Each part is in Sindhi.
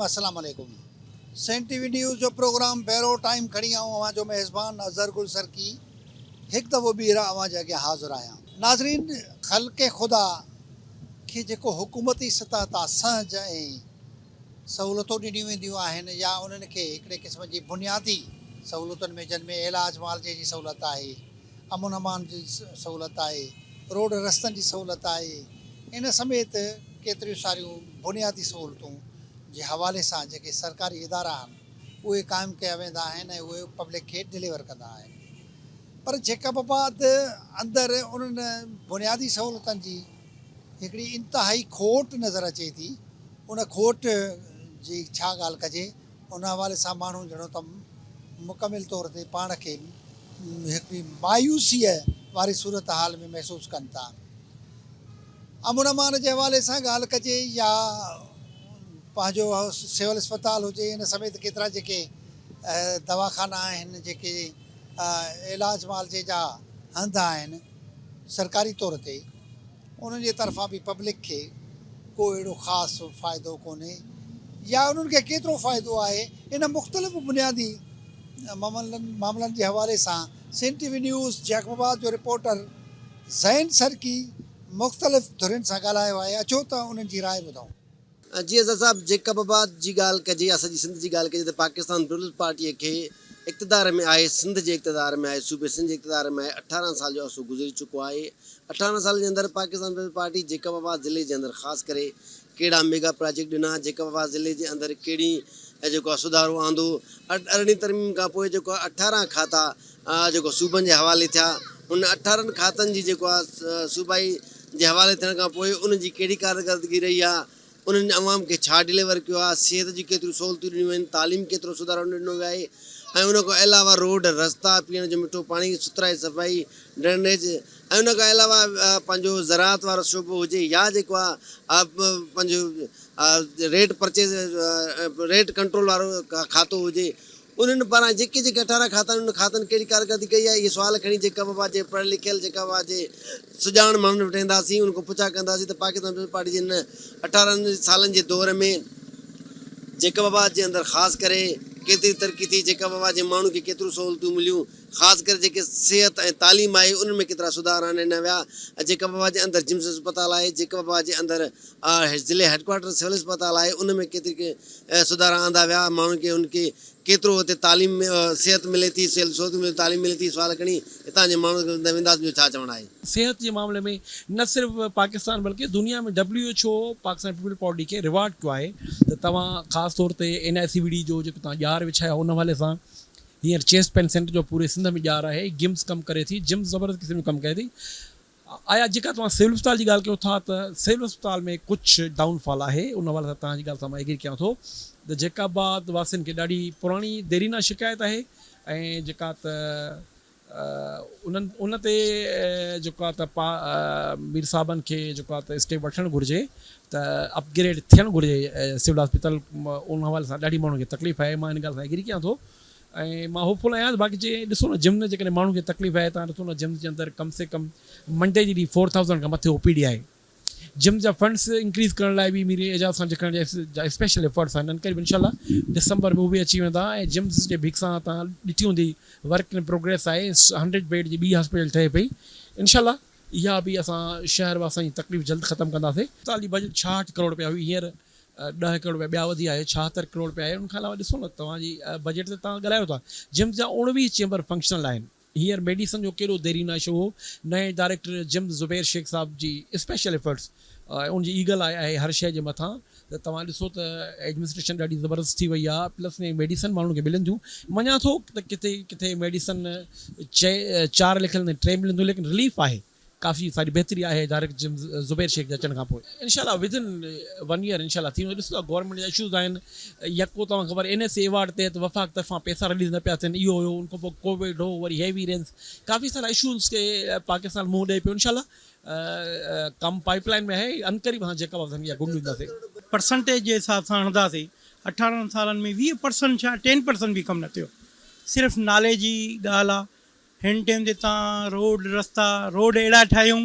السلام عليڪم سين ٽي وي نيوز جو پروگرام بيرو ٽائيم کڻي آئون اوهان جو ميزبان اظهر گل سرڪي هڪ دفعو ٻيهر اوهان جي اڳيان حاضر آهيان. ناظرين خلق خدا کي جيڪو حڪومتي سطح تان سهنج ۽ سهولتون ڏنيون وينديون آهن يا انهن کي هڪڙي قسم جي بنيادي سهولتن ۾ جن ۾ علاج معالجي جي سهولت آهي، امن امان جي سهولت آهي، روڊ رستن جي سهولت آهي ان سميت ڪيتريون ساريون بنيادي سهولتون جي حوالي سان جيڪي سرڪاري ادارا آهن اهي قائم ڪيا ويندا آهن ۽ اهي پبلڪ کي ڊليور ڪندا آهن پر جيڪب آباد اندر انهن بنيادي سهولتن جي هڪڙي انتهائي کوٽ نظر اچي ٿي، ان کوٽ جي ڇا ڳالهه ڪجي، ان حوالي سان ماڻهو ڄڻو ته مڪمل طور تي پاڻ کي هڪڙي مايوسيء واري صورتحال ۾ محسوس ڪن ٿا. امن امان جي حوالي سان ڳالهه ڪجي يا پنهنجو سول اسپتال هجي ان سميت ڪيترا جيڪي دواخانا آهن جيڪي علاج معالجي جا هنڌ آهن سرڪاري طور تي انهن جي طرفان به پبلڪ کي ڪو اهڙو خاص فائدو ڪونهي يا انهن کي ڪيترو فائدو آهي ان مختلف بنيادي معاملن جي حوالي سان Sindh T V news Jacobabad جو رپورٽر زين سرڪي مختلف ڌرين سان ڳالهايو آهي اچو ته انهن جي راء ٻڌون. جي اظهر صاحب جيڪب آباد جي ڳالهه ڪجي يا سڄي سنڌ جي ڳالهه ڪجي ته پاڪستان پيپلز پارٽيء کي اقتدار ۾ آهي سنڌ جي اقتدار ۾ آهي صوبي سنڌ جي اقتدار ۾ آهي 18 سال جو عرصو گذري چڪو آهي 18 سالن جي اندر پاڪستان پيپلز پارٽي جيڪب آباد ضلعي جي اندر خاص ڪري ڪهڙا ميگا پراجيڪٽ ڏنا جيڪب آباد ضلعي جي اندر ڪهڙي جيڪو آهي سڌارو آندو ارڙهين ترميم کان پوء جيڪو آهي 18 کاتا جيڪو صوبن جي حوالي ٿيا ان 18 کاتن جي جيڪو آهي صوبائي جي حوالي ٿيڻ کان پوء انهن جي ڪهڙي ڪارڪردگي رهي آهي، انهن عوام کي ڇا ڊليور ڪيو آهي، صحت جون ڪيتريون سهولتون ڏنيون ويون آهن، تعليم ڪيترو سڌارو ڏنو ويو آهي ۽ ان کان علاوه روڊ، رستا، پيئڻ جو مٺو پاڻي، سٿرائي صفائي، ڊرينيج ۽ ان کان علاوه پنهنجو زراعت وارو شعبو هجي يا جيڪو آهي پنهنجو ريٽ پرچيز ريٽ ڪنٽرول وارو کاتو هجي انهن پاران جيڪي جيڪي 18 کاتا آهن انهن کاتن ڪهڙي ڪارڪردگي ڪئي آهي اهي سوال کڻي جيڪب آباد جي پڙهيل لکيل جيڪب آباد جي سڄاڻ ماڻهن وٽ وينداسين انهن کان پڇا ڪنداسين ته پاڪستان پيپلز پارٽي جي هن 18 سالن جي دور ۾ جيڪب آباد جي اندر خاص ڪري ڪيتري ترقي ٿي جيڪب آباد جي ماڻهن کي ڪيتريون سهولتون مليون خاص ڪري جيڪي صحت ۽ تعليم آهي انهن ۾ ڪيترا سڌارا آندا ويا جيڪب آباد جي اندر جمس اسپتال آهي جيڪب آباد جي اندر ضلعي هيڊڪوارٽر سول اسپتال آهي ان ۾ ڪيتري سڌارا آندا ويا ماڻهن کي ان کي ڪيترو اتي تعليم صحت ملي ٿي سهولتون ملي تعليم ملي ٿي سوال کڻي هتان جي ماڻهن کي وينداسين جو ڇا چوڻ آهي. صحت جي معاملي ۾ نه صرف پاڪستان بلڪه دنيا ۾ W H O Pakistan peoples party کي ريوارڊ ڪيو آهي ته توهان خاص طور تي N I C V D جو جيڪو توهان ڄار وڇايو آهي ان حوالي سان هينئر چيسٽ پين سينٽر جو پوري سنڌ ۾ ڄار آهي گمس ڪم ڪري ٿي جمس زبردست قسم جو ڪم ڪري ٿي آيا جيڪا توهان سول اسپتال جي ڳالهه ڪيو ٿا ته سول اسپتال ۾ ڪجهه ڊائون فال آهي ان حوالي سان توهان جي ڳالهه سان مان ايگري ڪيان ٿو ته جيڪب آباد واسين کي ڏاڍي پراڻي ديرينا شڪايت آهي ۽ جيڪا ته انهن ان تي جيڪو آهي ته مير صاحبن کي جيڪو آهي ته اسٽيپ وٺڻ گهرجي ته اپ گريڊ ٿيڻ گهرجي سول اسپتال ان حوالي سان ڏاڍي ماڻهن کي تڪليف آهي مان ان ڳالهه سان ايگري ڪيان ٿو ۽ مان هوپ فل آهيان ته باقي جي ڏسو نه جم ۾ جيڪڏهن ماڻهن کي تڪليف آهي تان ڏسو نه جم جي اندر ڪم سي ڪم منڊي جي ڏينهن فور ٿائوزنڊ کان مٿي او پي ڊي آهي جم جا فنڊس انڪريز ڪرڻ لاء به مير اعجاز خان جکراڻي جا اسپيشل ايفرٽس آهن انڪري به انشاء الله ڊسمبر ۾ هو به اچي ويندا ۽ جمز جي ڀيڪ سان تان ڏٺي هوندي ورڪ ان پروگريس آهي هنڊريڊ بيڊ جي ٻي هاسپيٽل ٺهي پئي انشاء الله اها به اسان شهر واسين جي تڪليف جلد ختم ڪنداسي. اسپتال جي بجيٽ 66 ڪروڙ رپيا هئي هينئر ڏهه ڪروڙ رپيا ٻيا وڌي آهي 76 ڪروڙ رپيا آهي ان کان علاوه ڏسو نه توهان جي بجيٽ تي توهان ڳالهايو ٿا جمس جا 19 چيمبر فنڪشنل آهن هينئر ميڊيسن جو ڪيڏو ديرينا اشو هو نئين ڊائريڪٽر جمس زبير شيخ صاحب جي اسپيشل ايفرٽس ان جي ايگل آء آهي هر شيء جي مٿان ته توهان ڏسو ته ايڊمنسٽريشن ڏاڍي زبردست ٿي وئي آهي پلس ۾ ميڊيسن ماڻهن کي ملن ٿيون مڃان ٿو ته ڪٿي ڪٿي ميڊيسن چار لکيل ٽي ملن ٿيون ليڪن رليف آهي ڪافي ساري بهتري آهي ڊائريڪٽ جم زبير شيخ جي اچڻ کان پوء. انشاء الله ود ان ون ييئر انشاء الله ٿي ويندو ڏسو ٿا گورنمينٽ جا اشوز آهن يڪو توهان خبر اين ايس سي ايوارڊ تحت وفاق طرفان پيسا رليز نه پيا ٿين اهو هيو ان کان پوء ڪوويڊ هو وري هيوي رينز ڪافي سارا اشوز کي پاڪستان منهن ڏئي پيو انشاء الله ڪم پائپ لائن ۾ آهي عنقريب اسان جيڪب آباد اها گڊ نيوز ڏينداسين. پرسنٽيج جي حساب سان هڻنداسين اٺارهن سالن ۾ 20 پرسنٽ ڇا ٽين پرسنٽ به ڪم نه ٿيو صرف نالي جي ڳالهه آ هن ٽيم تي توهان روڊ رستا روڊ اهڙا ٺاهيون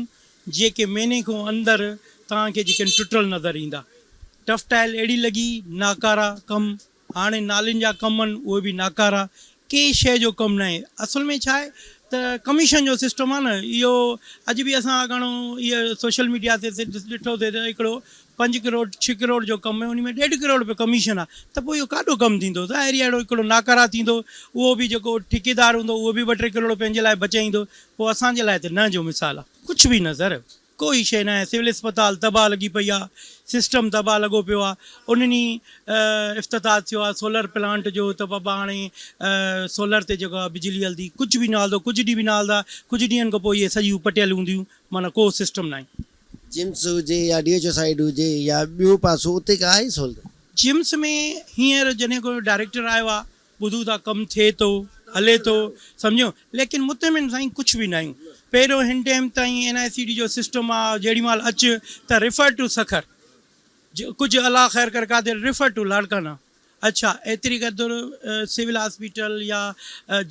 جيڪي مهيني کان اندر توهان کي جيڪي ٽٽل نظر ايندا. ٽف ٽائل اهڙي لڳي ناڪارا ڪم، هاڻي نالين جا ڪم آهن اهي به ناڪارا، ڪنهن شيء جو ڪم ناهي. اصل ۾ ڇا آهي ته ڪميشن جو سسٽم آهي نه اهو اڄ به اسان گهڻو اهو سوشل ميڊيا تي ڏٺو ٿي ته هڪڙو پنج ڪروڙ ڇهه ڪروڙ جو ڪم آهي ان ۾ ڏيڍ ڪروڙ روپيو ڪميشن آهي ته پوء اهو ڪاڏو ڪم ٿيندو ظاهر ئي اهڙو هڪڙو ناڪارا ٿيندو اهو به جيڪو ٺيڪيدار هوندو اهو به ٻه ٽي ڪروڙ پنهنجي لاء بچائيندو پوء اسان جي لاء ته نه جو مثال آهي ڪجهه به نه سر. ڪوئي شيء ناهي، سول اسپتال تباهه لڳي پئي آ، سسٽم تباهه لڳو پيو آ، ان ڏينهن افتتاح ٿيو آ سولر پلانٽ جو ته بابا هاڻي سولر تي جيڪو آ بجلي هلندي، ڪجهه به نه هلندو، ڪجهه ڏينهن به نه هلندا، ڪجهه ڏينهن کان پوء اهي سڄيون پٽيل هونديون، معنيٰ ڪو سسٽم ناهي. جمس هجي يا ڊي ايڇ او سائيڊ هجي يا ٻيو پاسو اتي ڪا آهي سهولت؟ جمس ۾ هينئر جڏهن ڪو ڊائريڪٽر آيو آ ٻڌون ٿا ڪم ٿئي ٿو هلي ٿو سمجهيو ليڪن مطمئن سائين ڪجهه به ناهيون پهريون هن ٽيم تائين اين آء سي ڊي جو سسٽم آ جيڏي مهل اچ ته ريفر ٽو سکر ڪجهه الله خير ڪري ڪاٿي ريفر ٽو لاڙڪاڻا اڇا ايتري قدر سول هاسپيٽل يا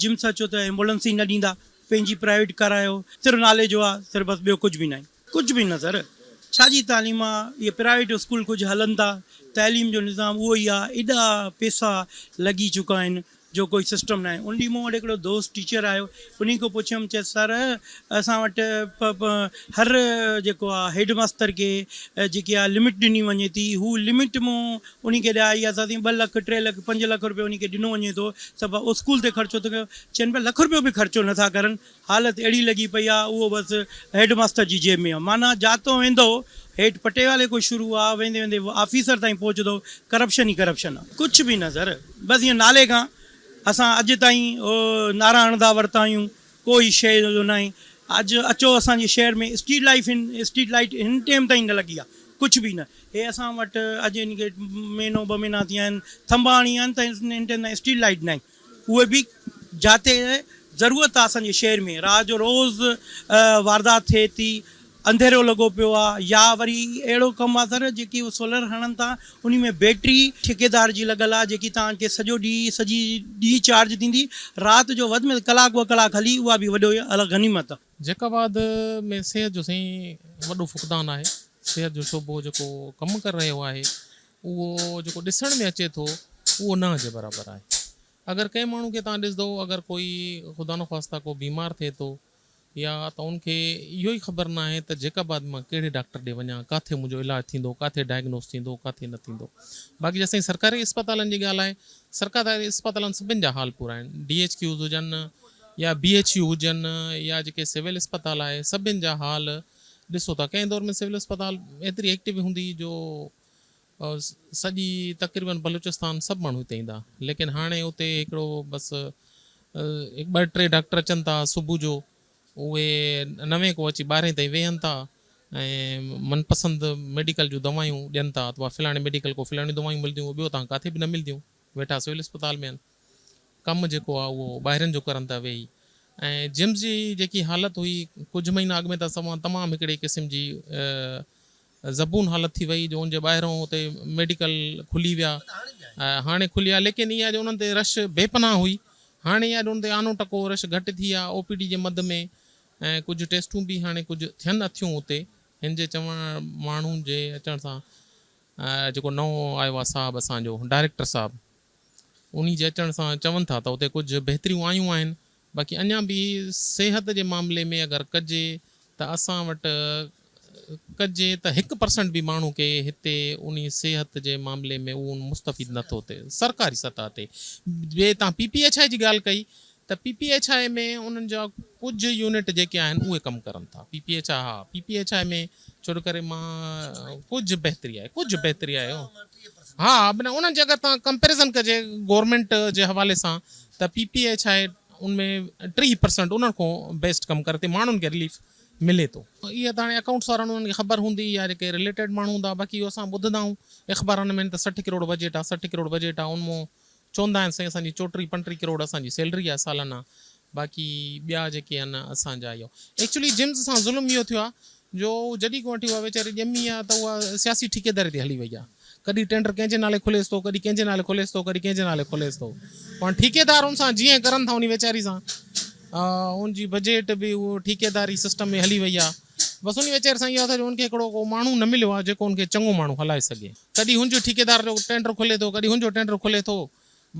جمس اچو ته ايمبولنس ئي نه ڏيندا پنهنجي پرائيويٽ ڪرايو صرف نالي جو آ صرف بس ٻيو ڪجهه به ناهي. ڪجهه به نه سر ڇا جي تعليم آ اهي پرائيويٽ اسڪول ڪجهه هلن ٿا تعليم جو نظام اهو ئي آ ايڏا پيسا لڳي چڪا آهن جو ڪوئي سسٽم ناهي ان ڏينهن مون وٽ هڪڙو دوست ٽيچر آيو انهي کان پڇيم چيس سر اسان وٽ هر جيڪو آ هيڊ ماستر کي جيڪي آ لمٽ ڏني وڃي ٿي هو لمٽ مون انهي کي ڏيا اها سائين ٻه لک ٽي لک پنج لک روپيو انهي کي ڏنو وڃي ٿو سڀ اسڪول تي خرچو ٿو ڪيو چين پيا لک روپيو به خرچو نٿا ڪرن حالت اهڙي لڳي پئي آ اهو بس هيڊ ماستر جي جيب ۾ آ معنيٰ جاتو ويندو هيٺ پٽيوالي کان شروع آ ويندي ويندي آفيسر تائين پهچندو ڪرپشن ئي ڪرپشن آ. ڪجهه به نه سر بس ايئن نالي کان اسان اڄ تائين نعرا هڻندا ورتا آهيون ڪوئي شيء جو ناهي اڄ اچو اسان جي شهر ۾ اسٽريٽ لائيف اسٽريٽ لائيٽ هن ٽيم تائين نه لڳي آ ڪجهه به نه هي اسان وٽ اڄ هن کي مهينو ٻه مهينا ٿيا آهن ٿنڀا هڻي آهن ته هن ٽيم تائين اسٽريٽ لائيٽ ناهي اهي به جاتي ضرورت آ اسان جي شهر ۾ رات جو روز واردات ٿئي ٿي انڌيرو لڳو پيو آ يا وري اهڙو ڪم آ سر جيڪي اهي سولر هڻن ٿا انهي ۾ بيٽري ٺيڪيدار جي لڳل آ جيڪي توهان کي سڄو ڏينهن سڄي ڏينهن چارج ٿيندي رات جو وڌ ۾ وڌ ڪلاڪ ٻه ڪلاڪ هلي اها به وڏو الڳ غنيمت آ. جيڪب آباد ۾ صحت جو سائين وڏو فقدان آهي صحت جو شعبو جيڪو ڪم ڪري رهيو آهي اهو جيڪو ڏسڻ ۾ اچي ٿو اهو نه جي برابر آهي. اگر ڪنهن ماڻهو کي توهان ڏسندو اگر ڪوئي خدا نخواسته ڪو بيمار ٿئي ٿو يا ته ان کي اهو ئي خبر ناهي ته جيڪب آباد مان ڪهڙي ڊاڪٽر ڏي وڃان ڪاٿي منهنجو علاج ٿيندو ڪاٿي ڊائگنوز ٿيندو ڪاٿي نه ٿيندو. باقي جيستائين سرڪاري اسپتالن جي ڳالهه آهي سرڪاري اسپتالن سڀن جا حال پورا آهن ڊي ايڇ ڪيوز هجن يا بي ايڇ يو هجن يا جيڪي سول اسپتال آهي سڀن جا حال ڏسو ٿا ڪنهن دور ۾ سول اسپتال ايتري ايڪٽو هوندي هئي جو سڄي تقريبن بلوچستان سڀ ماڻهو هتي ايندا ليڪن هاڻي اتي هڪڙو بس ٻه ٽي ڊاڪٽر اچن ٿا صبح جو اهي نوين کان اچي ٻارهين تائين ويهن ٿا ۽ من پسند ميڊيڪل جون دوائيون ڏين ٿا ته فلاڻي ميڊيڪل کان فلاڻيون دوائيون ملديون ٻيو تان ڪاٿي به نه ملديون ويٺا سول اسپتال ۾ آهن ڪم جيڪو آهي اهو ٻاهرين جو ڪرن ٿا ويهي ۽ جمس جي جيڪي حالت هئي ڪجهه مهينا اڳ ۾ ته اسان تمام هڪڙي قسم جي زبون حالت ٿي وئي جو ان جي ٻاهرون اتي ميڊيڪل کلي ويا هاڻي کلي ويا ليڪن اها جو انهن تي رش بي پناهه هئي هاڻي اها جو ان تي آنو ٽڪو رش گهٽ ٿي آهي او پي ڊي جي مد ۾ ۽ ڪجهه ٽيسٽون به هاڻي ڪجهه ٿين اٿيون اتي هن جي چوڻ ماڻهن جي اچڻ سان جيڪو نئون آيو آهي صاحب اسان جو ڊائريڪٽر صاحب انهي جي اچڻ سان چون ٿا ته اتي ڪجهه بهتريون آيون آهن باقي اڃا به صحت جي معاملي ۾ اگر ڪجي ته اسان وٽ ڪجي ته هڪ پرسنٽ به ماڻهو کي هتي انهي صحت جي معاملي ۾ اهو مستفيد نه ٿو ٿئي سرڪاري سطح تي جي تان پي پي ايڇ I جي ڳالهه ڪئي ته پي پي ايڇ I ۾ انهن جا ڪجهه يونٽ جيڪي آهن اهي ڪم ڪرن ٿا پي پي ايڇ I ها پي پي ايڇ I ۾ ڇو جو ڪري مان ڪجهه بهتري آهي ڪجهه بهتري آهي ها بنا انهن جي اگر تان ڪمپيريزن ڪجي گورنمينٽ جي حوالي سان ته P P H I in ۾ 30 percent انهن کان بيسٽ ڪم ڪري ٿي ماڻهن کي رليف ملي ٿو. اها ته هاڻي اڪائونٽس وارن انهن کي خبر هوندي يا جيڪي رليٽيڊ ماڻهو هوندا باقي اهو اسان ٻڌندا آهيون اخبارن ۾ ته 60 ڪروڙ بجيٽ آهي 60 ڪروڙ بجيٽ آهي ان مون چوندا آهن سائين اسان جي چوٽيهه پنٽيهه ڪروڙ اسان جي سيلري آهي سالانه باقي ٻيا جيڪي آهن اسان جا اهو ايڪچولي جمز سان ظلم اهو ٿيو آهي جو جڏهن کان وٺي اها ويچاري ڄمي آهي ته اها سياسي ٺيڪيداري تي هلي وئي آهي ڪڏهن ٽينڊر ڪنهن جي نالي کليس ٿو ڪڏهن ڪنهن جي نالي کليس ٿو ڪڏهن ڪنهن جي نالي کليس ٿو پاڻ ٺيڪيدار ان سان جيئن ڪرن ٿا ان ويچاري سان ان جي بجيٽ به اهو ٺيڪيداري سسٽم ۾ هلي وئي آهي. بس انهي ويچاري سان اهو آهي ته جو ان کي هڪڙو ڪو ماڻهو نه مليو آهي جيڪو ان کي چڱو ماڻهو هلائي سگهي. ڪڏهن هن جو ٺيڪيدار جو ٽينڊر کلي ٿو ڪڏهن هن جو ٽينڊر کلي ٿو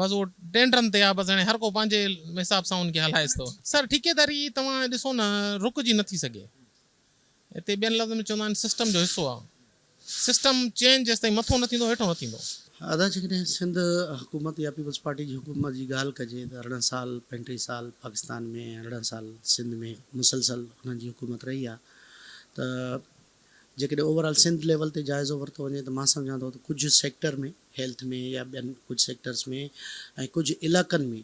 بس اهو ٽينڊرن تي آهي بس هاڻي هر ڪو پنهنجي حساب سان ان کي هلائيس ٿو. سر ٺيڪيداري توهان ڏسو نه رڪجي نٿي سگهي. هتي ٻين لفظن ۾ چوندا آهن سسٽم جو حصو آهي. سسٽم چينج جيستائين مٿو نه ٿيندو هيٺو نه ٿيندو. ادا جيڪڏهن سنڌ حڪومت يا پيپلز پارٽي جي حڪومت جي ڳالهه ڪجي ته 18 سال 35 سال پاڪستان ۾ ۽ 18 سال سنڌ ۾ مسلسل انهن جي حڪومت رهي آهي ته جيڪڏهن اوور آل سنڌ ليول تي جائزو ورتو وڃي ته مان سمجهان ٿو ته ڪجهه سيڪٽر ۾ هيلٿ ۾ يا ٻين ڪجهه سيڪٽرز ۾ ۽ ڪجهه علائقن ۾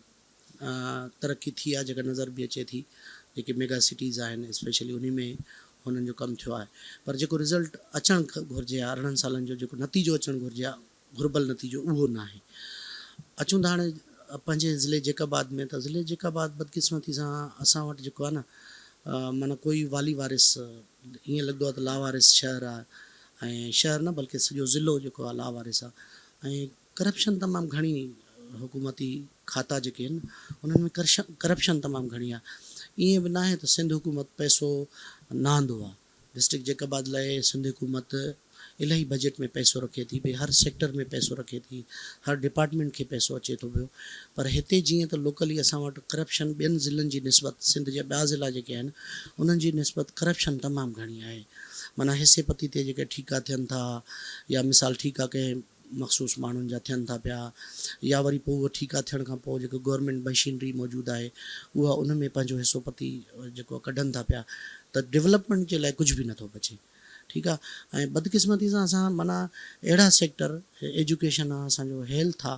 ترقي ٿي آهي جيڪا نظر به اچي ٿي جيڪي ميگا سٽيز آهن اسپيشلي انهي ۾ هنن جو ڪم ٿيو آهي پر جيڪو رزلٽ اچڻ گهرجي ها 18 سالن جو جيڪو نتيجو اچڻ گهرجي ها گهربل نتيجو اهو ناهي اچون ٿا هاڻي پنهنجي ضلعي جيڪب آباد ۾ ته ضلعي جيڪب آباد بدقسمتي سان اسان وٽ جيڪو آهي نه معنيٰ ڪوئي والي وارث ائين لڳندو آهي ته لاوارث شهر آهي ۽ شهر نه بلڪه سڄو ضلعو جيڪو آهي لاوارث آهي ۽ ڪرپشن تمام گهڻي حڪومتي کاتا جيڪي آهن انهن ۾ ڪرپشن تمام گهڻي آهي ائين به ناهي ته سنڌ حڪومت پئسو نه آندو آهي ڊسٽرڪٽ جيڪب آباد لاء سنڌ حڪومت الاهي بجيٽ ۾ پئسو رکي ٿي پئي هر سيڪٽر ۾ پئسو رکي ٿي هر ڊپارٽمينٽ کي پئسو اچي ٿو پيو پر هتي جيئن ته لوڪلي اسان وٽ ڪرپشن ٻين ضلعن جي نسبت سنڌ جا ٻيا ضلعا جيڪي آهن انهن جي نسبت ڪرپشن تمام گهڻي آهي معنيٰ حصي پتي تي جيڪي ٺيڪا ٿين ٿا يا مثال ٺيڪا ڪنهن مخصوص ماڻهن جا ٿين ٿا پيا يا وري پوء اهو ٺيڪا ٿيڻ کان پوء جيڪو گورنمينٽ مشينري موجود آهي اها ان ۾ پنهنجو حصو پتي جيڪو ڪڍن ٿا پيا ته ڊولپمينٽ جي لاء ڪجهه به نٿو بچي ٺيڪ آ ۽ بدقسمتي سان اسان معنيٰ اهڙا سيڪٽر ايجوڪيشن آ اسان جو هيلٿ آ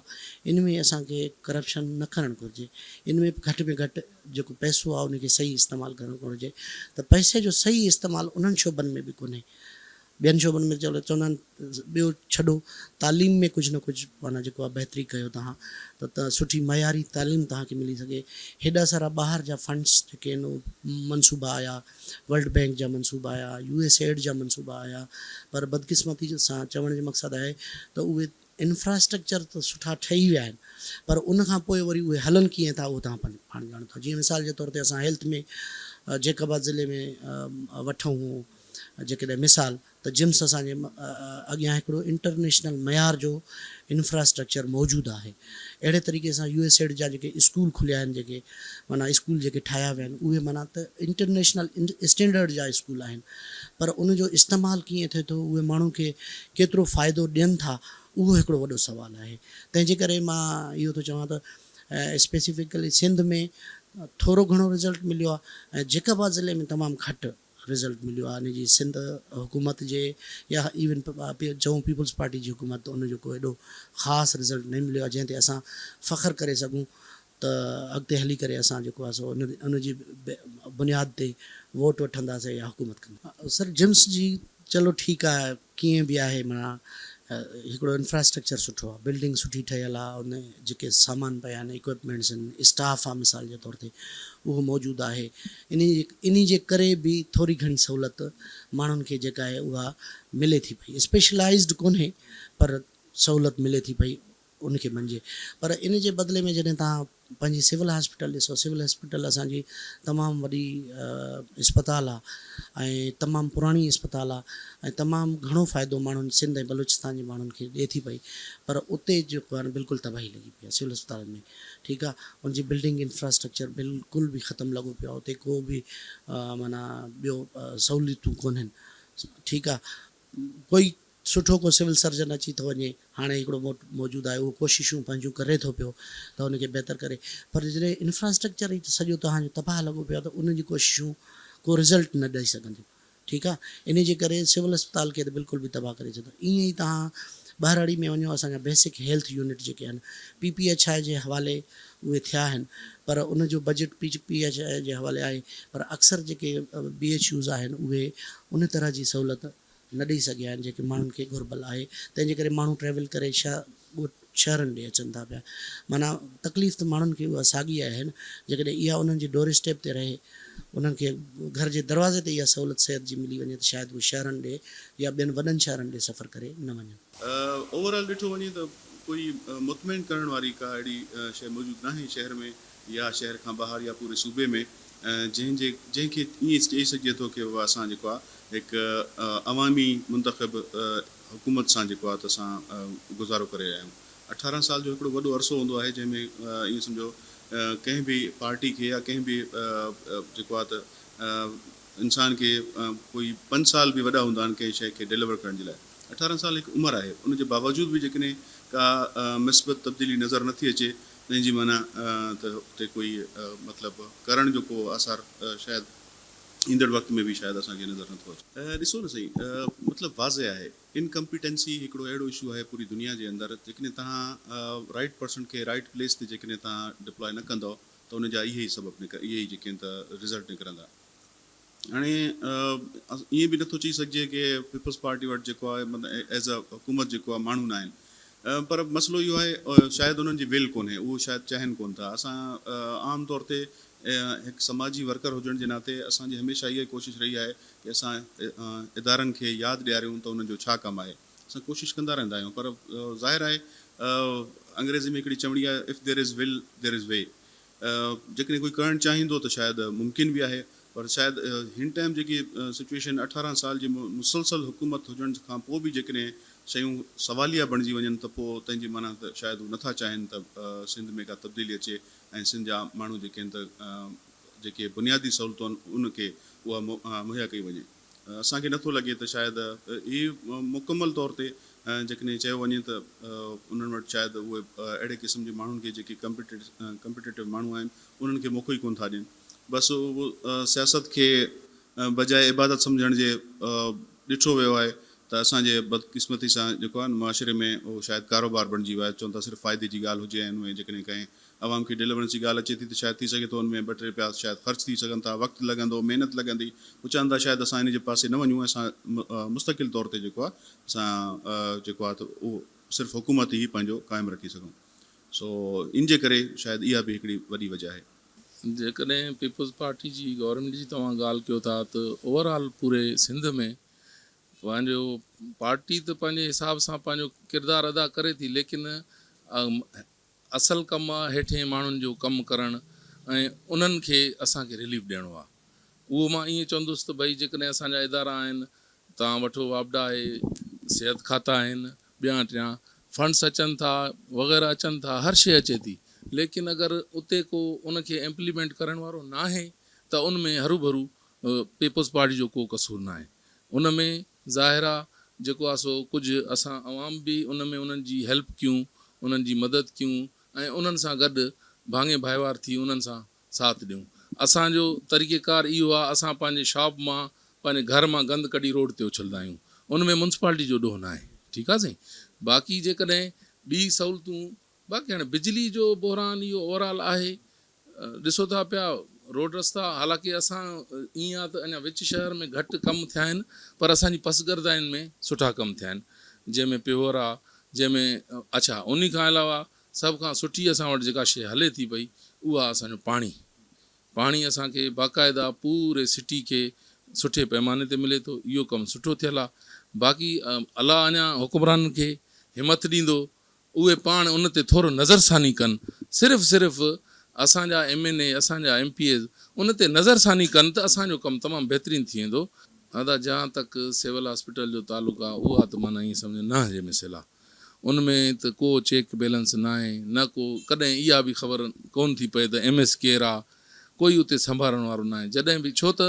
ان ۾ اسان کي ڪرپشن نه ڪرڻ گهرجي ان ۾ گهٽ ۾ گهٽ جيڪو پئسو آ ان کي صحيح استعمال ڪرڻ گهرجي ته پئسي جو صحيح استعمال انهن شعبن ۾ به ڪونهي ٻين شعبن ۾ چوندا آهن ٻيو ڇڏو تعليم ۾ ڪجهه نه ڪجهه معنيٰ جيڪو آهي بهتري ڪيو توهان ته سٺي معياري تعليم توهان کي ملي سگهي. هيڏا سارا ٻاهر جا فنڊس جيڪي آهن منصوبا آيا ورلڊ بينڪ جا منصوبا آيا يو ايس ايڊ جا منصوبا آيا پر بدقسمتي سان چوڻ جو مقصد آهي ته اهي انفراسٽرڪچر ته سٺا ٺهي ويا آهن پر ان کان پوء وري اهي هلن ڪيئن ٿا اهو توهان پاڻ ڄاڻو ٿا جيئن مثال جي طور تي اسان هيلٿ ۾ جيڪب آباد ضلعي ۾ وٺون جيڪڏهن مثال ته جمس اسان جي اڳيان هڪڙو انٽرنيشنل معيار جو انفراسٽرڪچر موجود آهي اهڙي طريقي سان يو ايس ايڊ جا جيڪي اسڪول کليا آهن جيڪي معنيٰ اسڪول جيڪي ٺاهيا ويا آهن اهي معنيٰ ته انٽرنيشنل اسٽينڊرڊ جا اسڪول آهن پر ان جو استعمال ڪيئن ٿئي ٿو اهي ماڻهن کي ڪيترو فائدو ڏين ٿا اهو هڪڙو وڏو سوال آهي تنهن جي ڪري مان اهو ٿو چوان ته اسپيسفڪلي سنڌ ۾ ٿورو گهڻو رزلٽ مليو آهي ۽ جيڪب آباد ضلعي ۾ تمام گهٽ رزلٽ مليو آهي ان جي سنڌ حڪومت جي يا ايون چئون پيپلز پارٽي جي حڪومت ته ان جو ڪو ايڏو خاص رزلٽ نه مليو آهي جنهن تي اسان فخر ڪري سگهون ته اڳتي هلي ڪري اسان جيڪو آهي سو ان جي بنياد تي ووٽ وٺنداسين يا حڪومت ڪنداسين. سر جمس جي چلو ٺيڪ آهي ڪيئن به آهي معنيٰ هڪڙو انفراسٽرڪچر سٺو آهي بلڊنگ سٺي ٺهيل آهي ان جيڪي سامان پيا آهن اڪوپمينٽس آهن اسٽاف آهي مثال جي طور تي اهو موجود آهي انهي جي ڪري به ٿوري گهڻي سهولت ماڻهن کي جيڪا آهي اها ملي ٿي پئي اسپيشلائزڊ ڪونهي پر سهولت ملي ٿي پئي ان کي مڃجي پر ان جي بدلي ۾ جڏهن توهان پنهنجي سول هاسپيٽل ڏسو سول هاسپيٽل اسان جي تمام وڏي اسپتال آ ۽ تمام پراڻي اسپتال آ ۽ تمام گهڻو فائدو ماڻهن سنڌ ۽ بلوچستان جي ماڻهن کي ڏي ٿي پئي پر اتي جيڪو آ نه بلڪل تباهي لڳي پئي آ سول اسپتالن ۾ ٺيڪ آ ان جي بلڊنگ انفراسٽرڪچر بلڪل به ختم لڳو پيو آ اتي ڪو به معنيٰ ٻيو سهوليتون ڪونهن ٺيڪ آ ڪوئي سٺو ڪو سول سرجن اچي ٿو وڃي، هاڻي هڪڙو موجود آهي اهو ڪوششون پنهنجون ڪري ٿو پيو ته ان کي بهتر ڪري پر جڏهن انفراسٽرڪچر ئي سڄو توهان جو تباهه لڳو پيو آهي ته ان جون ڪوششون ڪو رزلٽ نه ڏئي سگهنديون ٺيڪ آهي انهي جي ڪري سول اسپتال کي ته بلڪل به تباهه ڪري ڇڏيو ائين ئي توهان ٻهراڙي ۾ وڃو اسان جا بيسڪ هيلٿ يونٽ جيڪي آهن پي پي ايڇ I جي حوالي اهي ٿيا آهن پر ان جو budget P P H I جي حوالي آهي پر اڪثر جيڪي بي ايڇ يوز آهن اهي ان طرح جي سهولت نه ڏئي سگهيا آهن جيڪي ماڻهن کي گهربل آهي تنهن جي ڪري ماڻهو ٽريول ڪري ڳوٺ شهرن ڏي اچن ٿا پيا معنيٰ تڪليف ته ماڻهن کي اها ساڳي آهي نه جيڪڏهن اها انهن جي ڊور اسٽيپ تي رهي انهن کي گهر جي دروازي تي اها سهولت صحت جي ملي وڃي ته شايد اهي شهرن ڏي يا ٻين وڏن شهرن ڏي سفر ڪري نه وڃن. اوور آل ڏٺو وڃي ته ڪوئي مطمئن ڪرڻ واري ڪا اهڙي شيء موجود ناهي شهر ۾ يا شهر کان ٻاهر يا پوري صوبي ۾. جنهن جي جنهن کي ائين چئي سگهجي ٿو ڪي بابا اسان جيڪو آهي هڪ عوامي منتخب حڪومت سان جيڪو آهي ته اسان گذارو ڪري رهيا آهيون. 18 سال جو هڪڙو وڏو عرصو هوندو آهي جنهن ۾ ائين سمجهو ڪنهن به پارٽي کي يا ڪنهن به جيڪو آهي ته انسان کي ڪوئي پنج سال به وڏا هوندا آهن ڪنهن شيء کي ڊليور ڪرڻ جي لاء. 18 سال هڪ عمر آهي ان جي باوجود به جيڪڏهن ڪا مثبت تبديلي نظر نٿي اچي تنهن جي معنيٰ ته اتي ڪوئي مطلب ڪرڻ جو ڪو آثار شايد ايندڙ وقت ۾ به شايد اسان کي نظر نٿو اچي. ڏسو نه سائين مطلب واضح آهي انڪمپيٽنسي هڪڙو اهڙو اشو آهي پوري دنيا جي اندر جيڪڏهن توهان رائيٽ پرسن کي رائيٽ پليس تي جيڪڏهن توهان ڊپلائي نه ڪندؤ ته ان جا اهي ئي سبب نڪر اهي ئي جيڪي آهن ته رزلٽ نڪرندا. هاڻي ائين به نٿو چئي سگهجي ڪي پيپلز پارٽي وٽ جيڪو آهي مطلب ايز ا حڪومت جيڪو آهي ماڻهو نه آهن پر مسئلو اهو آهي شايد انهن جي ول ڪونهي اهو شايد چاهين ڪون ٿا اسان عام طور تي هڪ سماجي ورڪر هجڻ جي ناتي اسان جي هميشه اها ئي ڪوشش رهي آهي ڪي اسان ادارن کي ياد ڏياريون ته انهن جو ڇا ڪم آهي اسان ڪوشش ڪندا رهندا آهيون پر ظاهر آهي انگريزي ۾ هڪڙي چوڻي آهي if there is will there is way جيڪڏهن ڪوئي ڪرڻ چاهيندو ته شايد ممڪن به آهي پر شايد هن ٽائيم جيڪي سچوئيشن 18 سال جي مسلسل حڪومت هجڻ کان پوء به جيڪڏهن شيون سواليه بڻجي وڃن ته پوء تنهن جي معنيٰ ته شايد هو نٿا چاهين ته سنڌ ۾ ڪا تبديلي اچي ۽ سنڌ جا ماڻهو جيڪي آهن ته جيڪي بنيادي سهولتون آهن ان کي اها مهيا ڪئي وڃي. اسان کي نٿو لڳي ته شايد هي مڪمل طور تي جيڪڏهن چيو وڃي ته انهن وٽ شايد اهي اهڙي قسم جي ماڻهن کي جيڪي ڪمپيٽيٽو ماڻهو آهن انهن کي موقعو ئي ڪونه ٿا ڏين بس اهو سياست کي بجاء عبادت سمجهڻ جي ڏٺو ويو آهي ته اسان جي بدقسمتي سان جيڪو آهي معاشري ۾ اهو شايد ڪاروبار بڻجي ويو آهي چون ٿا صرف فائدي جي ڳالهه هجي ۽ ان ۾ جيڪڏهن ڪنهن عوام کي ڊليورنس جي ڳالهه اچي ٿي ته شايد ٿي سگهي ٿو ان ۾ ٻه ٽي رپيا شايد خرچ ٿي سگهن ٿا، وقت لڳندو، محنت لڳندي، هو چون ٿا شايد اسان ان جي پاسي نه وڃون ۽ اسان مستقل طور تي جيڪو آهي اسان جيڪو آهي ته اهو صرف حڪومت ئي پنهنجو قائم رکي سگهون سو ان جي ڪري شايد اها به هڪڙي وڏي وجه آهي. جيڪڏهن پيپلز پارٽي جي گورنمينٽ جي توهان ڳالهه ڪيو ٿا ته اوور آل پوري سنڌ ۾ پنهنجو پارٽي ته پنهنجي حساب سان پنهنجو ڪردار ادا ڪري ٿي ليڪن اصل ڪم آ هيٺين ماڻهن جو ڪم ڪرڻ ۽ انهن کي اسان کي رليف ڏيڻو آ اهو مان ائين چوندس ته ڀئي جيڪڏهن اسان جا ادارا آهن توهان وٺو واپڊا آهي صحت کاتا آهن ٻيان ٽيان فنڊس اچن ٿا وغيره اچن ٿا هر شيء اچي ٿي ليڪن اگر اتي ڪو ان کي امپليمينٽ ڪرڻ وارو ناهي ته ان ۾ هروڀرو پيپلز پارٽي جو ڪو قصور ناهي ان ۾ ظاهر آ جيڪو آ سو ڪجهه اسان عوام به ان ۾ انهن جي هيلپ ڪيون، انهن جي مدد ڪيون ۽ انهن سان گڏ ڀاڱي ڀائيوار ٿي انهن سان ساٿ ڏيون. اسان جو طريقي ڪار اهو آ اسان پنهنجي شاپ مان پنهنجي گهر مان گند ڪڍي روڊ تي اڇلندا آهيون ان ۾ مونسپالٽي جو ڏوهه ناهي ٺيڪ آ سائين باقي جيڪڏهن ٻي سهولتون باقي هاڻي بجلي جو بحران اهو اوور آل آهي ڏسو ٿا پيا روڊ رستا حالانڪه اسان ائين آ ته اڃا وچ شهر ۾ گهٽ ڪم ٿيا آهن پر اسان جي پسگردائين ۾ سٺا ڪم ٿيا آهن جنهن ۾ پيور آ جنهن ۾ اڇا انهي کان علاوه سڀ کان سٺي اسان وٽ جيڪا شي هلي ٿي پئي اها اسان جو پاڻي پاڻي اسان کي باقاعده پوري سٽي کي سٺي پيماني تي ملي ٿو اهو ڪم سٺو ٿيل آ باقي الله اڃا حڪمرانن کي همٿ ڏيندو اهي پاڻ ان تي ٿورو نظرثاني ڪن، صرف صرف اسان جا ايم اين اي، اسان جا ايم پي ايز ان تي نظرثاني ڪن ته اسان جو ڪم تمام بهترين ٿي ويندو. ادا جهان تڪ سول هاسپيٽل جو تعلق آ اها ته معنيٰ ائين سمجهه نه جي مثل آ ان ۾ ته ڪو چيڪ بيلنس ناهي نه ڪو ڪڏهن اها به خبر ڪون ٿي پئي ته ايم ايس ڪير آ ڪوئي اتي سنڀارڻ وارو ناهي جڏهن به ڇو ته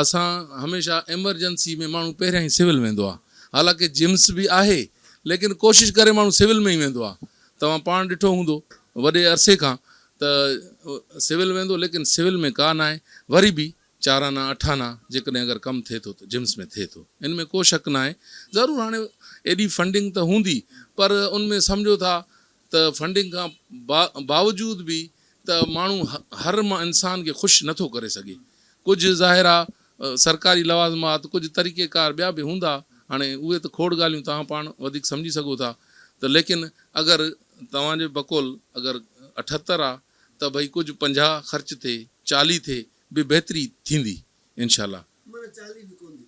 اسان هميشه ايمرجنسي ۾ ماڻهو پهريان ئي سول ويندو آهي حالانڪه جمس به آهي ليڪن ڪوشش ڪري ماڻهو سول ۾ ئي ويندو آهي توهان پاڻ ڏٺو هوندو وڏي عرصي کان ته سول ويندو ليڪن سول ۾ ڪا ناهي وري به چار آنا اٺ آنا جيڪڏهن اگر ڪم ٿئي ٿو ته جمس ۾ ٿئي ٿو ان ۾ ڪو شڪ ناهي ضرور هاڻي ايڏي فنڊنگ ته هوندي پر ان ۾ سمجهو ٿا ته فنڊنگ کان باوجود به ته ماڻهو هر انسان کي خوش نه ٿو ڪري سگهي. ڪجهه ظاهر آ سرڪاري لوازمات ڪجهه طريقي ڪار ٻيا به هوندا هاڻي اهي ته کوڙ ڳالهيون توهان پاڻ وڌيڪ سمجهي سگهو ٿا ته ليڪن اگر توهان جي بقول اگر 78 آ ته ڀئي ڪجهه 50 خرچ ٿئي 40 ٿئي به بهتري ٿيندي انشاء الله. معنيٰ 40 به ڪونه ٿي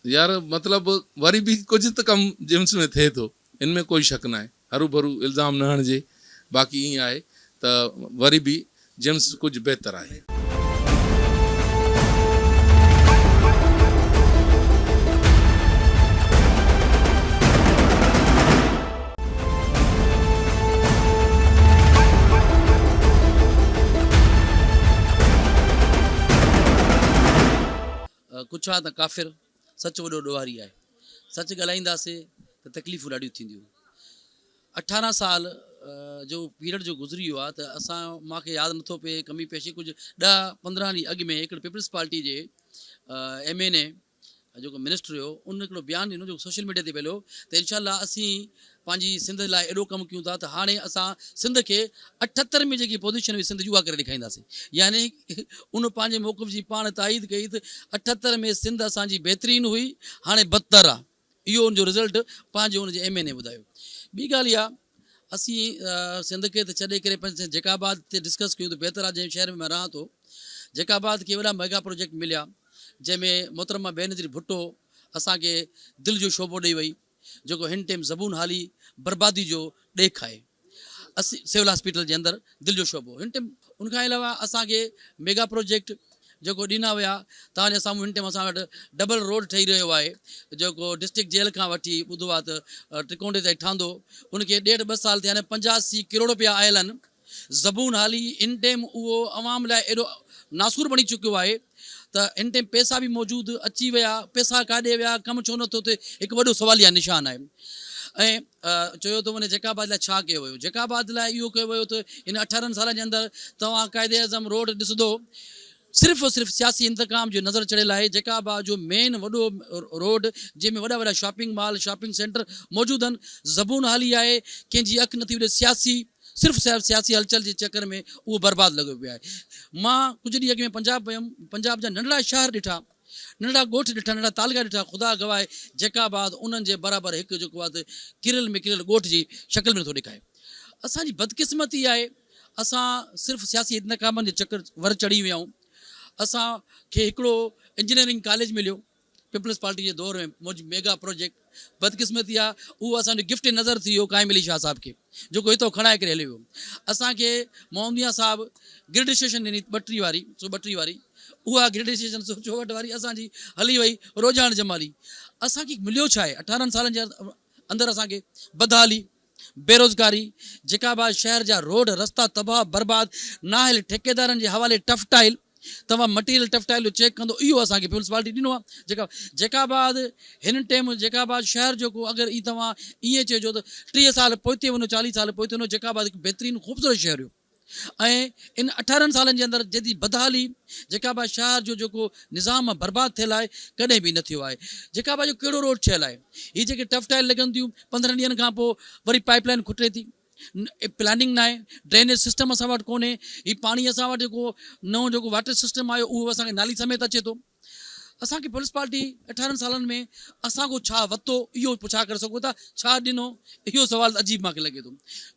ٿئي. يار مطلب وري به ڪجهه ته ڪم جمس ۾ ٿئي ٿو ان ۾ ڪوئي شڪ ناهي هروڀرو الزام نه هڻجي باقي ائين آهي ته وري به جمس ڪجهه بهتر آهي. ڪڇا ته ڪافر، سچ وڏو ڏوهاري آهي. سچ ڳالهائينداسي ته تڪليفون ڏاڍيون ٿينديون. 18 سال جو پيريڊ جو گذري ويو آهي ته اسان مان کي ياد نٿو پئي ڪمي پيشي ڪجهه ڏهه 15 ڏينهن اڳ ۾ هڪڙي پيپلز پارٽي جي ايم اين اي جيڪو منسٽر هيو ان هڪڙو بيان ڏنو جيڪو سوشل ميڊيا تي ڦهليو ته انشاء الله اسين پنهنجي سنڌ لاء ايڏو ڪم ڪيون ٿا ته هاڻي اسان سنڌ کي 78 ۾ جيڪي پوزيشن هئي سنڌ جي اها ڪري ڏيکارينداسين يعني ان پنهنجي موقف جي پاڻ تائيد ڪئي ته 78 ۾ سنڌ اسان جي بهترين هئي هاڻي بدتر آهي اهو ان جو رزلٽ پنهنجو ان جي ايم اين اي ٻڌايو. ٻي ڳالهه اها اسين سنڌ کي ته ڇڏي ڪري پنهنجي جيڪب آباد تي ڊسڪس ڪيون ته بهتر آهي جنهن شهر ۾ مان رهان ٿو جيڪب آباد کي وڏا ميگا پروجيڪٽ مليا جنهن ۾ محترمه بينظير ڀٽو اسان کي دل جو شعبو ڏئي وئي جيڪو هن ٽيم زبون حالي بربادي جو ڏيک آهي. اسين سول هاسپيٽل جي اندر دل جو شعبو هن ٽيم ان کان علاوه اسان کي ميگا پروجيڪٽ جيڪو ڏنا ويا توهان جي سامهون هن ٽيم اسان وٽ ڊبل روڊ ٺهي رهيو آهي جيڪو ڊسٽرڪٽ جيل کان وٺي ٻڌو آهي ته ٽڪونڊي تائين ٺهندو ان کي ڏيڍ ٻه سال ٿيا آهن 85 ڪروڙ روپيا آيل آهن زبون حالي ان ٽيم اهو عوام لاء ايڏو ناسور بڻي چڪيو آهي ته ان ٽيم پئسا به موجود اچي ويا پئسا ڪاڏي ويا ڪم ڇو نٿو ٿئي هڪ وڏو سواليه نشان آهي ۽ چيو ٿو وڃي جيڪب آباد لاء ڇا ڪيو ويو؟ جيڪب آباد لاء اهو ڪيو ويو ته ان 18 سالن جي اندر توهان قائد اعظم روڊ ڏسندو صرف صرف سياسي انتقام جو نظر چڙهيل آهي جيڪب آباد جو مين وڏو روڊ جنهن ۾ وڏا وڏا شاپنگ مال شاپنگ سينٽر موجود آهن زبون حالي آهي ڪنهن جي اک نٿي وڏي سياسي صرف سياسي هلچل جي چڪر ۾ اهو برباد لڳو پيو آهي مان ڪجهه ڏينهن اڳ ۾ پنجاب ويم پنجاب جا ننڍڙا شهر ڏٺا ننڍڙا ڳوٺ ڏٺا، ننڍڙا تعلقا ڏٺا، خدا گواهه آهي جيڪب آباد انهن جي برابر هڪ جيڪو آهي ته ڪريل ۾ ڪريل ڳوٺ جي شڪل ۾ نٿو ڏيکاري. اسان جي بدقسمتي آهي اسان صرف سياسي انتقامن جي چڪر ور چڙهي ويا آهيون. اسان کي هڪڙو انجنيئرنگ ڪاليج مليو پيپلز پارٽي جي دور ۾ موجب ميگا پروجيڪٽ بدقسمتي آهي اهو اسان جو گفٽ نظر ٿي ويو قائم علي شاهه صاحب کي جيڪو هتو کڻائي ڪري هليو ويو. اسان کي محمديان صاحب گرڊ اسٽيشن ڏني ٻٽري واري سو ٻٽري واري اها گرڊ اسٽيشن سو چوهٺ واري اسان جي هلي وئي روجهاڻ جمالي. اسان کي مليو ڇا آهي 18 سالن جي اندر اسان کي بدحالي، بيروزگاري، جيڪب آباد شهر جا روڊ رستا تباهه برباد، نااهل ٺيڪيدارن جي حوالي ٽف ٽائل، توهان مٽيريل ٽف ٽائل جو چيڪ ڪندو اهو اسان کي پيپلز پارٽي ڏنو آهي جيڪا جيڪب آباد هن ٽيم جيڪب آباد شهر جيڪو اگر اي توهان ائين چئجو ته 30 سال پوئتي وڃو 40 سال پوئتي وڃو جيڪب آباد هڪ بهترين خوبصورت شهر هيو ۽ ان 18 سالن جي اندر جيتري بدحالي جيڪب آباد شهر جو جيڪو نظام برباد ٿيل آهي ڪڏهن به نه ٿيو آهي جيڪب آباد جو ڪهڙو روڊ ٺهيل آهي هي جيڪي ٽف ٽائل لڳن ٿيون 15 ڏينهن کان پوء وري پائپ لائن کٽي ٿي پلاننگ ناهي، ڊرينيج سسٽم اسان وٽ ڪونهي، هي پاڻي اسان وٽ جيڪو نئون جيڪو واٽر سسٽم آيو اهو اسان کي نالي سميت اچي ٿو. اسان کي پيپلز پارٽي 18 سالن ۾ اسان کان ڇا ورتو اهو پڇا ڪري سگهون ٿا، ڇا ڏنو اهو سوال عجيب مان کي لڳي ٿو.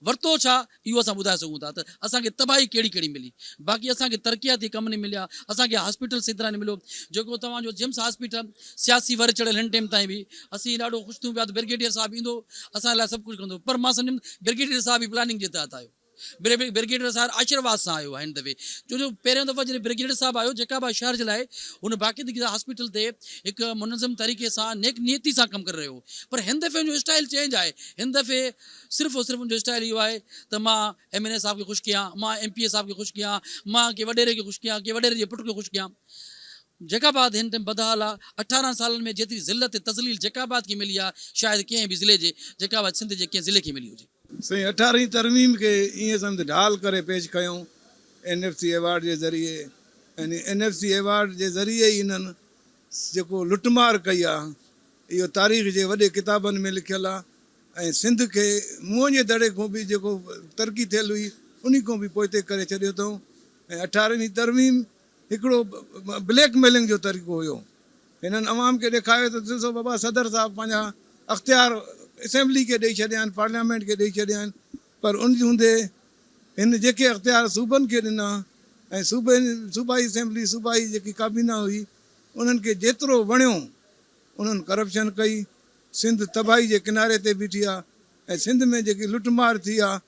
ورتو ڇا اهو اسان ٻڌائي سگهون ٿا ته اسان کي تباهي ڪهڙي ڪهڙي ملي، باقي اسان کي ترقياتي ڪم نه مليا، اسان کي هاسپيٽل صحيح طرح نه مليو، جيڪو توهان جو جمس هاسپيٽل سياسي ور چڙهيل هن ٽيم تائين به اسين ڏاڍو خوش ٿيون پيا ته برگيڊيئر صاحب ايندو اسان لاء سڀ ڪجهه ڪندو پر مان سمجهيم برگيڊيئر صاحب به پلاننگ جي تحت آيو برگيڊيئر صاحب آشيرواد سان آيو آهي هن دفعي ڇو جو پهريون دفعو جڏهن برگيڊيئر صاحب آيو جيڪب آباد شهر جي لاء هن باقاعدگي سان هاسپيٽل تي هڪ منظم طريقي سان نيڪ نيتي سان ڪم ڪري رهيو هو پر هن دفعي ان جو اسٽائل چينج آهي هن دفعي صرف او صرف ان جو اسٽائل اهو آهي ته مان ايم اين اي صاحب کي خوش ڪيان مان ايم پي اي صاحب کي خوش ڪيان مان ڪي وڏيري کي خوش ڪيان ڪي وڏيري جي پٽ کي خوش ڪيان جيڪب آباد هن ٽيم بدحال آ، 18 سالن ۾ جيتري ذلت ۽ تذليل جيڪب آباد کي ملي آ، شايد ڪنهن به ضلعي جي جيڪب آباد سنڌ جي ڪنهن ضلعي کي ملي هجي. سائين اٺارهين ترميم کي ائين سمجھ ڍال ڪري پيش ڪيائون اين ايف سي ايوارڊ جي ذريعي يعني اين ايف سي ايوارڊ جي ذريعي ئي انهن جيڪو لٽمار ڪئي آ اهو تاريخ جي وڏي ڪتابن ۾ لکيل آ ۽ سنڌ کي موئن جي دڙي کان به جيڪو ترقي ٿيل هئي انهي کان به پوئتي ڪري ڇڏيو اٿئون ۽ اٺارهين ترميم هڪڙو بليڪ ميلنگ جو طريقو هيو. هنن عوام کي ڏيکاريو ته ڏسو بابا صدر صاحب پنهنجا اختيار اسيمبلي کي ڏئي ڇڏيا آهن، پارليامينٽ کي ڏئي ڇڏيا آهن پر ان هوندي هن جيڪي اختيار صوبن کي ڏنا ۽ صوبي صوبائي اسيمبلي صوبائي جيڪي ڪابينا هئي انهن کي جيترو وڻيو انهن ڪرپشن ڪئي. سنڌ تباهي جي ڪناري تي بيٺي آهي ۽ سنڌ ۾ جيڪي لٽ مار ٿي آهي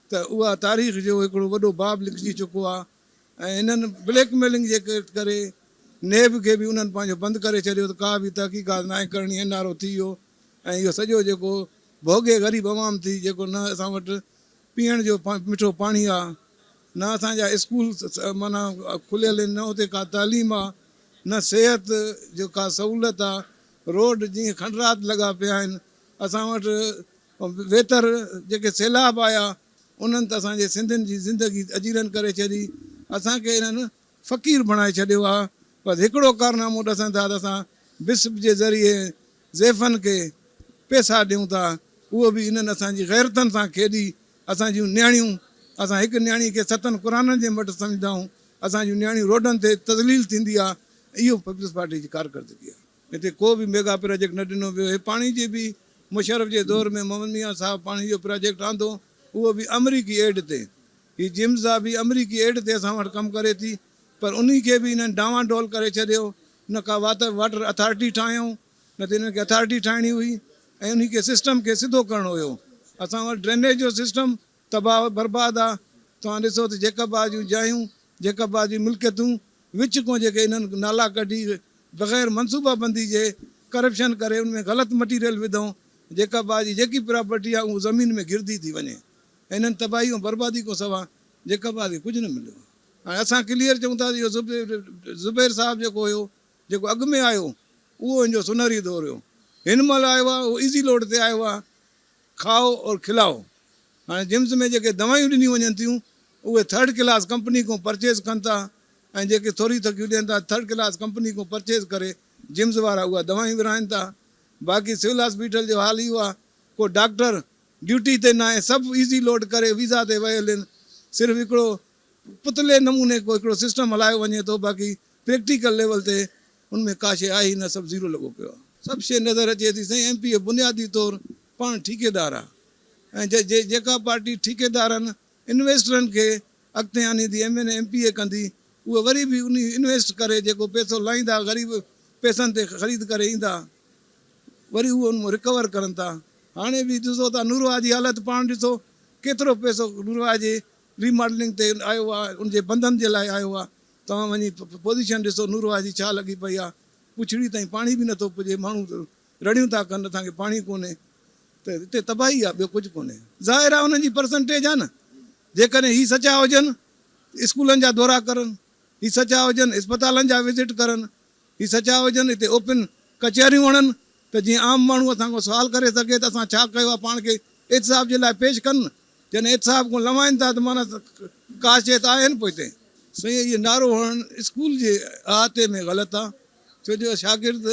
ته اها تاريخ جو هڪڙو وڏو باب لکجي چڪو آهي. ۽ انهن بليڪ ميلنگ جي ڪري نيب کي به انهن پنهنجو بند ڪري ڇڏيو ته ڪا به تحقيقات ناهي ڪرڻي اين آر او ٿي ويو ۽ اهو سڄو جيڪو ڀوڳي غريب عوام ٿي جيڪو نه اسان وٽ پيئڻ جو مٺو پاڻي آ نه اسان جا اسڪول معنيٰ کليل آهن نه اتي ڪا تعليم آ نه صحت جو ڪا سهولت آ، روڊ جيئن کنڊرات لڳا پيا آهن، اسان وٽ ويتر جيڪي سيلاب آيا انهن ته اسان جي سنڌين جي زندگي اجيرن ڪري ڇڏي، اسان کي انهن فقير بڻائي ڇڏيو آ، بس هڪڙو ڪارنامو ڏسن ٿا ته اسان بسپ جي ذريعي ضعيفن کي پيسا ڏيون ٿا، اهو به انهن اسان جي غيرتن سان کيڏي اسان جون نياڻيون، اسان هڪ نياڻي کي ستن قرآنن جي مٽ سمجهندا آهيون، اسان جون نياڻيون روڊن تي تذليل ٿيندي آ، اهو پيپلز پارٽي جي ڪارڪردگي آ. هتي ڪو به ميگا پراجيڪٽ نه ڏنو ويو، هي پاڻي جي به مشرف جي دور ۾ محمد ميان صاحب پاڻي جو پراجيڪٽ آندو، اهو به آمريڪي ايڊ تي، هي جمز آ به آمريڪي ايڊ تي اسان وٽ ڪم ڪري ٿي، پر انهي کي به انهن ڊانوان ڊول ڪري ڇڏيو، نه ڪا واٽر اٿارٽي ٺاهيائون، نه ته انهن کي اٿارٽي ٺاهڻي هئي ۽ انهي کي سسٽم کي سڌو ڪرڻو هيو. اسان وٽ ڊرينيج جو سسٽم تباهه و برباد آ. توهان ڏسو ته جيڪب آباد جون جايون، جيڪب آباد جون ملڪيتون وچ کون جيڪي انهن نالا ڪڍي بغير منصوبه بندي جي ڪرپشن ڪري ان ۾ غلط مٽيريل وڌئون، جيڪب آباد جي جيڪي پراپرٽي آ اهو زمين ۾ گرندي ٿي وڃي ۽ انهن تباهي ۽ بربادي کان سوا جيڪب آباد کي ڪجهه نه مليو آ. هاڻي اسان ڪليئر چئون ٿا ته اهو زبير صاحب جيڪو هيو جيڪو اڳ ۾ آيو اهو هن جو سونهري دور هيو. هن مهل آيو آهي اهو ايزي لوڊ تي آيو آهي کائو اور کلائو. هاڻي جمس ۾ جيڪي دوائيون ڏنيون وڃن ٿيون اهي ٿرڊ ڪلاس ڪمپني کان پرچيز ڪن ٿا ۽ جيڪي ٿوري ٿڪيون ڏين ٿا ٿرڊ ڪلاس ڪمپني کان پرچيز ڪري جمس وارا اها دوائيون ورهائين ٿا. باقي سول هاسپيٽل جو حال اهو آهي ڪو ڊاڪٽر ڊيوٽي تي ناهي سڀ ايزي لوڊ ڪري ويزا تي ويل آهن صرف هڪڙو پتلي نموني ڪو هڪڙو سسٽم هلايو وڃي ٿو باقي پريڪٽيڪل ليول تي ان ۾ ڪا شيء آهي ئي نه سڀ زيرو لڳو پيو آهي. سڀ شيء نظر اچي ٿي سائين ايم پي اي بنيادي طور پاڻ ٺيڪيدار آهي ۽ جيڪا پارٽي ٺيڪيدارن انويسٽرن کي اڳتي آنيندي M N A M P A ڪندي اهي وري به انهي انويسٽ ڪري جيڪو پئسو لائيندا غريب پئسن تي خريد ڪري ايندا وري اهو ان مان رڪور ڪرن ٿا هاڻي به ڏسو ٿا نورواهه جي حالت پاڻ ڏسو ڪيترو پئسو نورواهه جي ري ماڊلنگ تي آيو آ ان جي بندن جي لاء آيو آ توهان وڃي پوزيشن ڏسو نورواهه جي ڇا لڳي پئي آ پڇڙي تائين پاڻي به نٿو پڄي ماڻهو رڙيون ٿا ڪن اسان کي پاڻي ڪونهي ته هتي تباهي آ ٻيو ڪجهه ڪونهي ظاهر آ انهن جي پرسنٽيج آ نه جيڪڏهن هي سچا هجن اسڪولن جا دورا ڪرن هي سچا هجن اسپتالن جا وزٽ ڪرن هي سچا هجن، هتي اوپن ڪچهريون هڻن ته جيئن عام ماڻهو اسان کان سوال ڪري سگهي ته اسان ڇا ڪيو آهي، پاڻ کي احتساب جي لاء پيش ڪن، جڏهن احتساب کان لنوائن ٿا ته معنيٰ ڪا شيء ته آهي نه پوئتي. سائين اهي نعرو هڻڻ اسڪول جي احاطي ۾ غلط آ ڇو جو شاگرد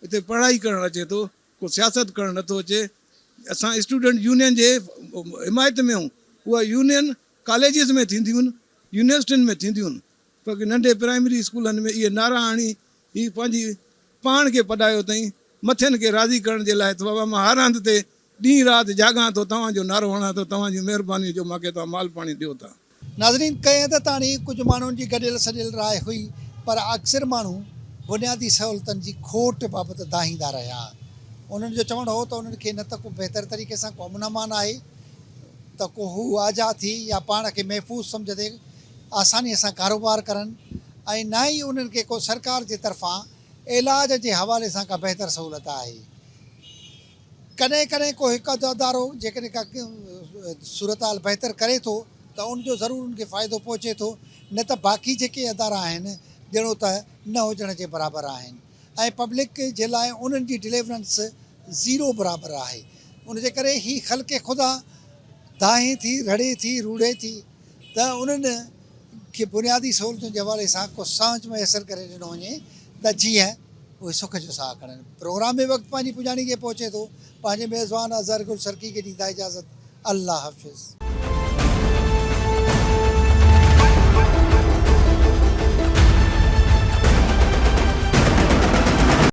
هتي پڙهائي ڪرڻ اچي ٿو ڪو سياست ڪرڻ نٿو اچي اسان اسٽوڊنٽ يونين جي حمايت ۾ آهيون اها يونين ڪاليجز ۾ ٿينديون يونيورسٽين ۾ ٿينديون پر ننڍي پرائمري اسڪولن ۾ اهي نعرا هڻي هي پنهنجي پاڻ کي پڏايو اٿئين مٿين کي راضي ڪرڻ جي لاء ته بابا مان هر هنڌ تي ڏينهن رات جاڳان ٿو توهان جو نعرو هڻان ٿو توهان جون مهربانيون جو مان کي توهان مال پاڻي ڏيو ٿا. ناظرين ڪنهن حد تاڻي ڪجهه ماڻهن جي گڏيل سڏيل راء هئي پر اڪثر ماڻهو بنيادي سهولتن جي کوٽ بابت دانهيندا رهيا. انهن جو چوڻ هو ته انهن کي نه ته ڪو بهتر طريقي سان ڪو امن امان آهي ته ڪو هو آجا ٿي يا پاڻ کي محفوظ سمجهندي آسانيء سان ڪاروبار ڪرن ۽ نه ئي انهن کي ڪو سرڪار جي طرفان علاج جي حوالي سان ڪا بهتر سهولت آهي. ڪڏهن ڪڏهن ڪو هڪ اڌ ادارو جيڪڏهن ڪا صورتحال بهتر ڪري ٿو ته ان جو ضرور ان کي فائدو پهچي ٿو نه ته باقي جيڪي ادارا آهن ڄڻو ته نه هجڻ جي برابر آهن ۽ پبلڪ جي لاء انهن جي ڊليورنس زيرو برابر آهي ان جي ڪري هي خلق خدا دانهين ٿي رڙي ٿي روڙي ٿي ته انهن کي بنيادي سهولتن جي حوالي سان ڪو سهنج ميسر ڪري ڏنو وڃي ته جيئن اهي سک جو ساهه کڻن. پروگرام به وقت پنهنجي پڄاڻي کي پهچي ٿو. پنهنجي ميزبان اظهر گل سرڪي کي ڏيندا اجازت. الله حافظ.